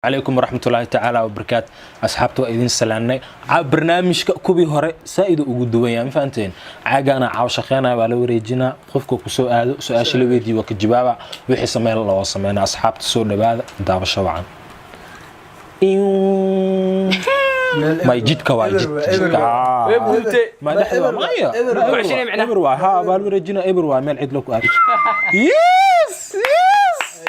Calaykum waraxmatullaahi tacaala wabarakaatu. Asxaabta, waa idin salaanay. Barnaamijka kuwii hore saa-id ugu duwan yahay, ma fahanteen? Caagaana caaw shaqeynaya, waa la wareejinaa. Qofka kusoo aado, su-aasha la weydiiyo waa ka jawaaba, wixii sameyn loo sameynaa. Asxaabta, soo dhawaada, daawasho wacan. May jidka waa jid jidka. Way buubtay. Ma dhexda waa maya. Eber. Ma Ku ceshanay macnaha. Eber waa, ha, baa la wareejinaa. Eber waa meel cidlo ku aad. Yes.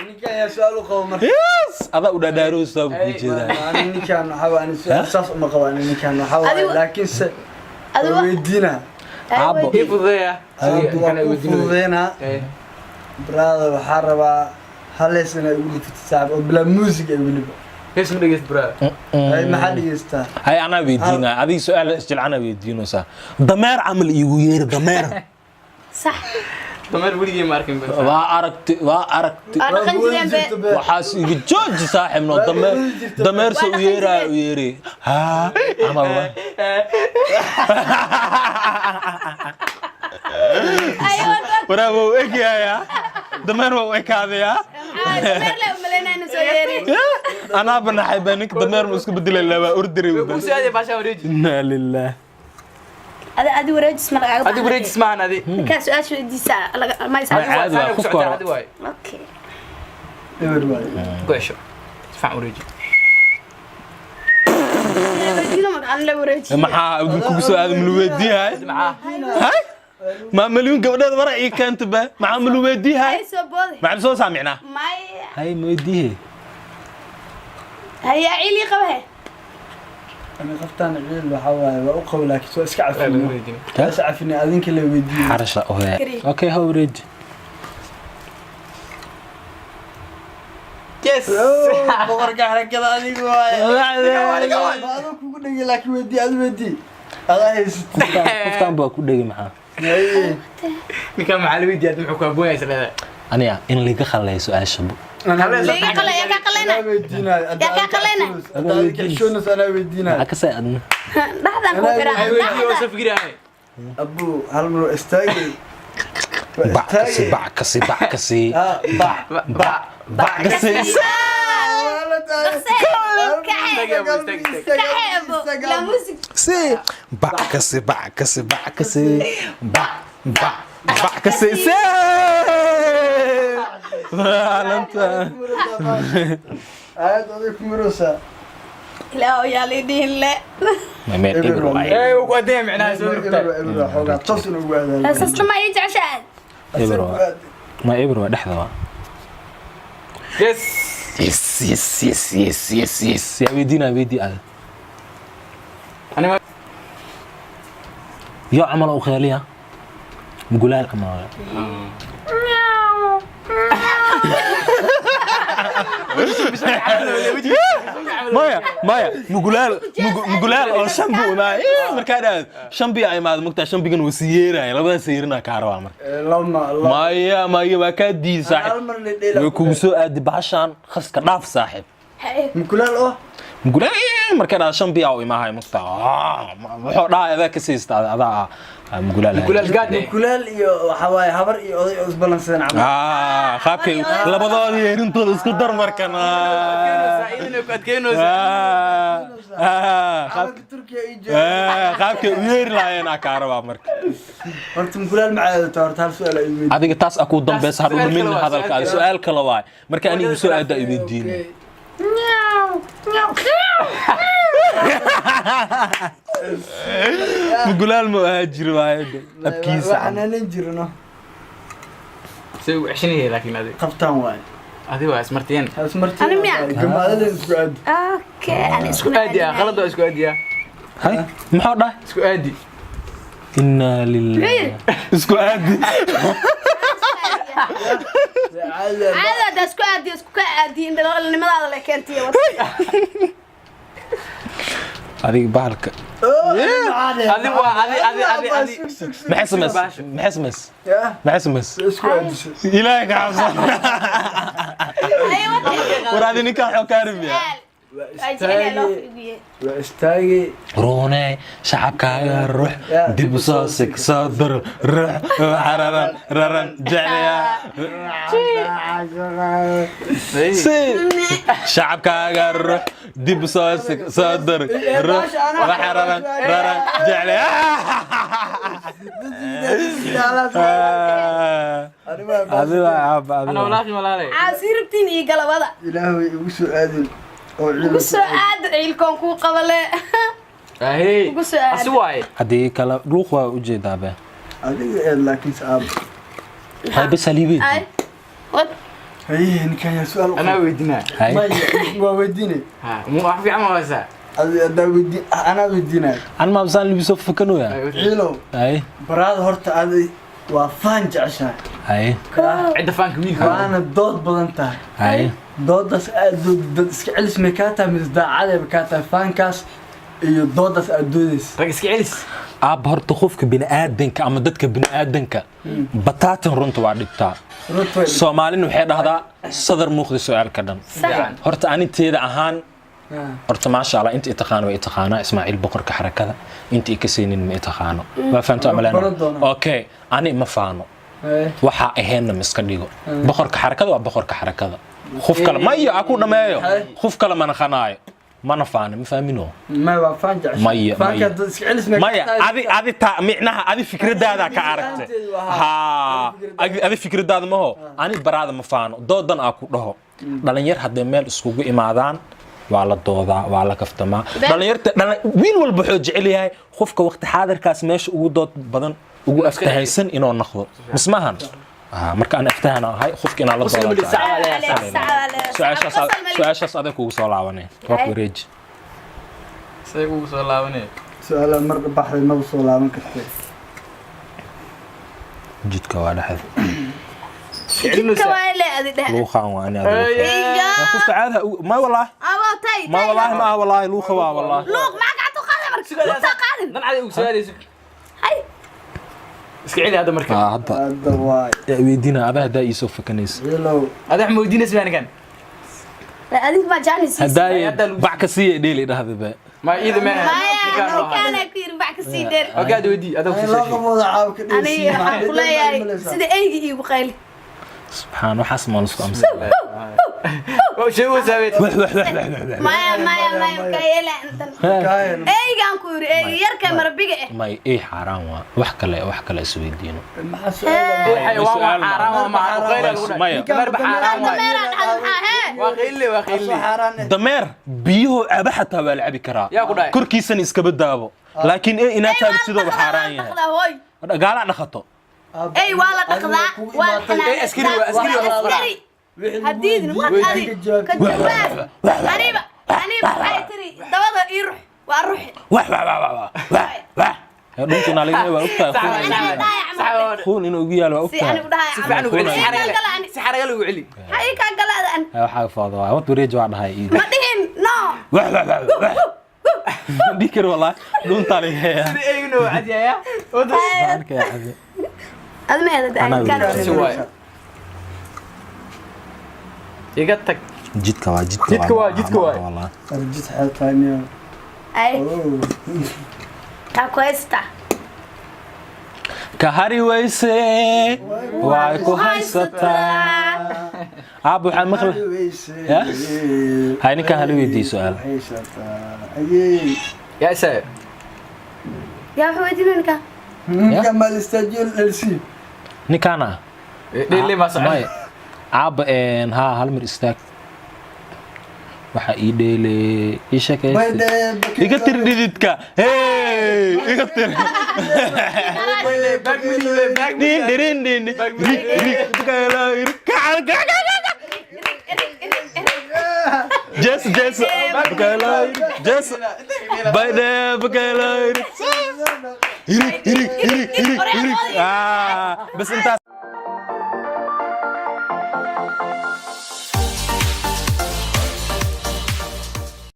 Ninkan yaa su-aal u qabo marka? Yes, adaa u dhadhaaroosaa buu kuu jeedaa. Ani ninkan waxaa waa, ani su-aal saas uma qabo. Ani ninkan waxaa waaye, laakiinse waa weydiinaa. Aabbo. Ii fududeeya. Waa ku fududeynaa. Brother, waxaa rabaa hal hees inaa igu dhifatid, saaxib, oo bilaa music ay weliba. Hees ma dhegeyst, brother. Ay, maxaa dhegeystaa? Hay, anaa weydiinaa. Adiga su-aal isjilcanaa weydiinaysaa. Dameer camal iigu yeeri, dameer. Sax. Dameer weligii ma arkin bas. Waa aragti, waa aragti. Waa dhaqan jireen be. Waxaas iga jooji, saaxibno. Dameer, dameer se u yeeraya, u yeeri haa camal wa. Ay, Waraa, waa u egyahayaa dameer, waa u ekaadayaa. Dameer le umaleynaa inuu soo yeeri. Anaa banaxay baa, ninka dameer ma isku bedelay, waa ordiri. Way kuu soo aaday, baasha wareeji. Inaa lillaah. Adi wareejis ma lagaaga? Adi wareejis maahan adi. Ninkaa su-aasha weydiisa laga ma Ma caadi waa Ku qofka socotaa hore. adi waay. Okay. Eber waaye. Ku cesho. Si fiican wareeji. Weydiino magacan la wareejiyo. Maxaa kugu soo aaday? Malu weydiihay? Maxaa? Hay, maa malyuun gabdheed mara ii keenta ba, maxaa malu weydiihay? Ay, soo booday. Maxaa soo saamicnaa? Maya. Hay, ma weydiihe? Hayaa, ciili qabahe. Ani qoftaan ciil waxaa waaye waa u qabo, laakiin waa iska Waa laga cafino. wareejina. Waa iska cafina, adinka la weydiiyo. Xarasha ohe. Okay, ha wareeji. Yes. Boqorka xarakada adigu waaye. Ma adoo kugu dhegi, laakiin weydii, adi weydii, adaa haysatid. Qoftaan baa ku dhegi, maxaa? Haye. Ninkan maxaa la weydiiyaa? Muxuu ku haboon yahay isleedahay? Aniga in laga khaleeyo su-aasha bu. Liga qalay, yaa kaa qalayna. Anaa weydiinayo. Yaa kaa qalayna. Hadda adinka xishoonaysa, anaa weydiinayo. Maxaa ka say adna? Dhaxdan ku xiraa. Ay, weydiiyo oo soo fikiraya. Abuu, hal mar waa istaagay. Waa Bac kasi. istaagay. Bac kasi, bac kasi. Ah, bac. Bac, bac kasi. La music. Si bac kasi, bac kasi, bac kasi, bac, bac, bac kasi si lanta. Aad oday ku miroosaa. Ilaahu yaa liidhihin le. Meel eber waaye. Ee, uu ku adeeya micnaha soo Eber rugtaa. waa, eber waa, xoogaa toos inuu ugu aadayo. Sasna ma ii jeceshaad? Eber waa, ma eber waa, dhexda waa. Yes. Yes, yaa weydiinaa? Weydii aada. Ani ma yo camal u kheeliya, mugulaal camal waaye. Maya, maya, mugulaal, mugulaal oo shan buu imaay markaa dhaad shan biya imaada, mugtaa shan bigan wuu sii yeeraya, labadaas yeerinaa kaa rabaa marka. Lama lama. Maya, maya, waa kaa diiday, Hal saaxib. mar la dheela. Way kugu soo aadi bahashaan, khaska dhaaf, saaxib. Mukulaal oo Mugulaal markaa dhaad shan biya u imaahay, mugtaa wuxuu dhahay adaa ka siista, adaa ah, mugulaal. Mukulaal gaad eh. Mukulaal iyo waxaa waaye habar iyo oday oo isbalansadeen camal. Ah, qaabkay labadooda yeerintooda isku dar markan. Adkeynaysaa, ku adkeynaysaa. Calanka Turkiya ii jooga. Qaabkay u yeeri lahaayeen aa kaa rabaa marka. Horta mukulaal ma caadato? Horta hal su'aal ay weydiin. Adiga taas a kuu dambeysa, har Su'aal kale udhamin waa, hadalka. su'aal Adiga kale. Su'aal kale waay marka aniga igu soo aada i weydiina. Mugulaal ma ahaa jiri waaye abkiisa. Waa xanaaneyn jirno. Say u ceshanayay laakiin adi. Qabtaan waaye. Adi waa ismartiyeen. Ismartii. Ani miya? Gamaadada isku aadi. Okay, ani isku Isku aadi ah, qalad waa isku aadi ah. Hay, muxuu dhahay? Isku aadi. Inaa lillahi, isku aadi. Caadi. Caada haddaa isku aadiyo, isku ka aadiyo, indhalimadaada le keentiyo. Adiga bahalka. Adi waa adi adi adi adi. Maxay samays? Maxay samays? Maxay samays? Isku aadisay. Ilaahay ka cabsan. War, adi ninkaa xoo kaarimiya. Waa Ay jecel loo istaagi. fiigiye. Waa istaagi. Ruune shacabkaaga ruux dib u soo sig soo dur ruux raran raran jecliya si shacabkaaga ruux dib u soo sig soo dur ruux raran raran jecliya. Adi waa aaba adi Ana waa. walaaqi walaalay. Caasi rabtiin iyo galabada. Ilaahay igu soo aadin oo Ugu soo aad ciilkoon kuu qabale. Ahey. Ugu soo aad. Asi waaye. Haddii kale luuq waa ujeedaa be. Adiga eed laakiin saab. Hay bas haliibeed. Ay. Wad. Haye, ninkan yaa su'aal u Anaa qabo. weydiinaa. Hay. Maya, waa weydiinay. Ha, mu wax fiican ma haysaa? Adi adaa weydiin, anaa weydiinay. An maamsaan libiso fakanooya. Ciilow. Hay. Baraada horta adi waa faan jeceshahay. Hay. Cidda faanka wiilka. Waana dood badan tahay. Hay. Doodaas aad dood dad iska celis may kaa tahay mise daacadayba kaa tahay faankaas iyo doodaas aad doodaysa? Rag iska celis. Aab, horta qofka bini'aadanka ama dadka bini'aadanka bataatan runta waa dhibtaa. Runta way. Soomaalina waxay dhahdaa sadar muuqda su-aalka dhan. Sax. Horta aninteeda ahaan, horta maasha Allah, inta i taqaano way i taqaanaa, Ismaaciil boqorka xarakada. Inta i kasaynin ma i taqaano, waa fahamta Baran amalena. doonaa. Okay, ani ma faano, waxaa aheenna ma iska dhigo. Boqorka xarakada waa boqorka xarakada, qof kale maya aku dhameeyo, qof kale mana qanaayo mana faano, ma fahmino. Maya, waa faan jeceshahay. Maya, faanka maya. Dad iska celis may kaa Maya tahay. Adi ta micnaha adi fikradaada ka aragtay. Ha, adi fikradaada maho. Ani baraada ma faano, doodan aa ku dhaho. Dhalinyar hadday meel iskugu imaadaan waa la doodaa, waa la kaftamaa. Dhalinyarta wiil walba wuxuu jecel yahay qofka waqti xaadirkaas meesha ugu dood badan, ugu aftahaysan inuu noqdo mismahan. Marka aan aftahan ahay, qofka inaa la Muslim doodaa. li sac. Su-aashaas su-aashaas adag kugu soo laabanay, waa ku wareeji. Say ugu soo laabanay. Su-aalaha mar baxday maba soo laaban kartay. Jidka waa dhexda. Jidka waa ile adi dheh. Luuqaan waa ani adiga. Iga. Qofka caadaha ma wallahi. Abo tay. Ma wallahi, ma aha wallahi, luuqa waa wallahi. Luuq maxaa gacanta u qaaday marka? Luuqtaa qaadin. Dan cadi ugu soo aadayso. Hay. Iska celi hadda marka. Ah, hadda Hadda waay. yaa weydiina adaa haddaa iisoo fakanaysa. Ciilow. Ada wax ma weydiinaysa anigan? Adinka baa jaanis. Haddaa Haddaa lagu- bac ka siiya dheeli dhahda be. Ma iida ma. Maya, ninkaana ku yiri bac ka sii dheer. Okay, ada weydii, ada ku Ay, soo loo sheeg. qabooda caaw ka Aniga waxaan ku leeyahay sida eygi iigu qayli. Subxaan, waxaas maan isku amsa. Waa sheego saabet. Wax wax wax wax wax. Maya, maya, maya, ka yeela intan. Eygaan ku yiri eygi yarka marabiga eh. May, ey xaaraan waa, wax kale, wax kale isweydiino. Maxaa su-aal? Xayawaan waa xaaraan, waa ma qayl lagu dhahay. Maya. Dameer ba xaaraan waay. Dameeraan dhahda maxaa hee? Waa qayli, waa qayli. Xaaraan eh. Dameer biyuhu caba xataa waa la cabi karaa. Yaa ku dhahay? Korkiisana iskaba daabo, laakiin ey inaa taabtidoo xaaraan yahay. Dhaqdaa hooy. Gaalaa dhaqato. Ey waa la dhaqdaa, waa la xanaaneystaa. Ey, askari waa, askari waa Waa qof askari. Haddiidin wad adi ka jawaab. Aniba aniba waxay tiri dabada ii rux, waa ruxi. Wax wax wax wax wax wax dhunta inaa laga waa ogtahay. Aniga dhahay camal. Kuun inuu ugu yaalo waa Si anigu ogtahay. dhahay Si fiican ugu celi, si Ii kaa xaraga gala ani. si xaraga lagu celi. Ha ii kaa galaada ani. Waxaa faado waa wad wareeji waa dhahay ii. Ma dhihin no. Wax wax wax wax dhihi kari wallahi, dhuntaa laga hayaa. Sida eegno cadiyaya. Wada. Arkaya cadi. Adi ma eeda Anaa dhahay. weydiin. Si waay. Iga tag. Jidka waa jidka. Jidka waa, jidka waa. Wallahi. Arjid xeeltahay niyo. Ay, taa ku haysta. Ka hari weyse way ku haysataa. Aab, waxaa maqla. Ya? Hay, ninkan hala weydiiyo su'aal. Haysataa. Ayey. Yaa isaa. Yaa wuxuu weydiinay ninka? Ninka maal istaajiyo LC. Ninkaana Dhele ma socon. May aabba een haa hal mar istaag, waxaa ii dheele ii sheekaysta, iga tir dhididka, hey, iga tir. Dhin dhirin dhin rig rig kacal kacal jes jes jes bayde bakayla hirig hirig hirig hirig hirig. Ah, bas intaas.